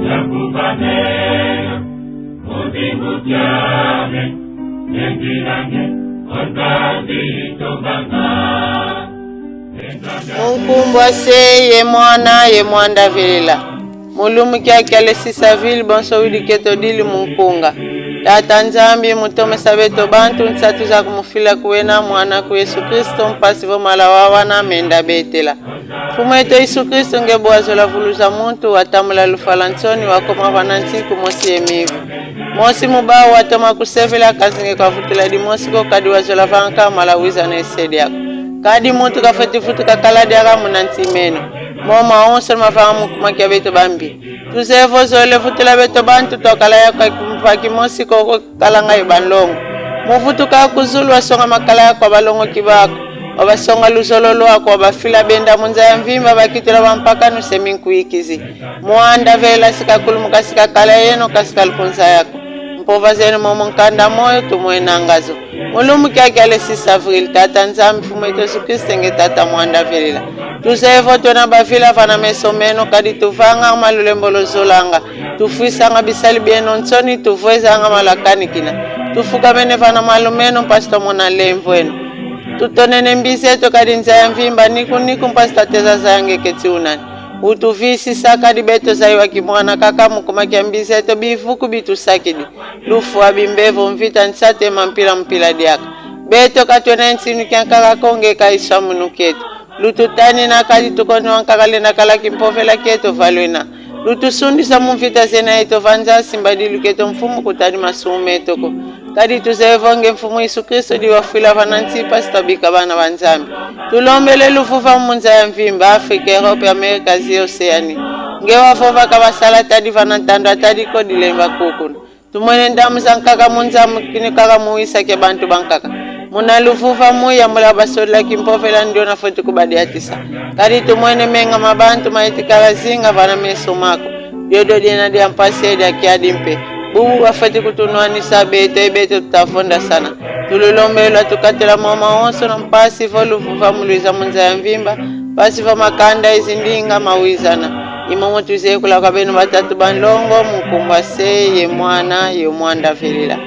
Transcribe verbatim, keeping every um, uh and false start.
Yakubamela, mu dimbu diame, nendinange, ondazi tobanga. Mu nkumbu a Se, ye Mwana, ye Mwanda Velela. Mu lumbu kiaki kia le six avril, bonso widi kieto didi mu nkunga. Tata Nzambi, mu tomesa beto bantu nsatu zaku, mu fila ku wena Mwan'aku Yesu Kristo, mpasi vo mala wawana menda betela. Mfumu eto Yesu Kristo, nge bu wazola vuluza muntu, watambula lufwa lwa nsoni, wakoma vana nsi kumosi ye mivu. Mosi mu bawu watoma kusevela, kansi nge kwa vutula dimosi ko, kadi wazola vanga mala wiza na se diaku. Kadi muntu kafweti vutuka kala diaka muna nsi meno. Momo mawonso mavanga mu kuma kia beto bambi. Tuzeye vo zolele vutula beto bantu, twakala yaku va kimosi ko, ko kalanga ye banlongo. Mu vutuka ku zulu, wasonga makala yaku kwa balongoki baku, wabasonga luzolo lwaku, wabafila benda mu nza ya mvimba, bakitula bampakanu se minkuikizi. Mwanda Velela si kakulumuka, si kakala yeno, kansi kalukunza yaku. Mpova zeno momo nkanda moyo tumwenanga zo. Mu lumbu kiaki kia le six avril, Tata Nzambi, Mfumu eto Yesu Kristo, nge Tata Mwanda Velela. Tuzeye vo twena bavila vana meso meno, kadi tuvanga ma lulembolo zolanga. Tufwisanga bisadi bieno nsoni, tuvwezanga ma lwakanikina. Tufukamene vana malu meno, mpasi twamona nlemvo eno. Tutonene mbi zeto, kadi nza ya mvimba niku niku, mpasi twateza zaya nge keti unani. Utuvisisa, kadi beto zayiwa kimwana kaka mu kuma kia mbi zeto, bivuku bitusakidi. Lufwa, bimbevo, mvita, nsatu ye mampila mpila diaka. Beto ka twena ye nsinu kia nkaka ko, nge ka isamu kieto. Lututanina, kadi tukonwa nkaka lenda kala kimpovela kieto va lwena. Lutusundisa mu mvita zena yeto va nza, simbadilu kieto Mfumu, kutadi masumu meto ko. Kadi tuzeye vo nge Mfumu Yesu Kristo, di wafwila vana nsi, mpasi twabika bana ba Nzambi. Tulombele luvuvamu mu nza ya mvimba, Afrika, Europe, Amerika, Asie, Océanie. Nge wavova ka basala tadi vana ntandu a tadi ko, dilemba kukuna. Tumwene ndambu za nkaka mu nza, mu kini kaka mu wisa kia bantu bankaka. Muna luvuvamu, yambula basodila kimpovela ndiona fweti kubadiatisa. Kadi tumwene menga ma bantu mayeti kala zinga vana meso maku. Diodio diena dia mpasi ye dia kiadi mpe. Bubu bafweti kutunwanisa beto, ye beto tutavondasana. Tululombele lwatukatula moma mawonso na mpasi vo luvuvamu lwiza mu nza ya mvimba, mpasi vo makanda ye zindinga mawizana. I momo twizeye kula kwa beno batatu banlongo, mu nkumbu a Se, ye Mwana, ye Mwanda Velela.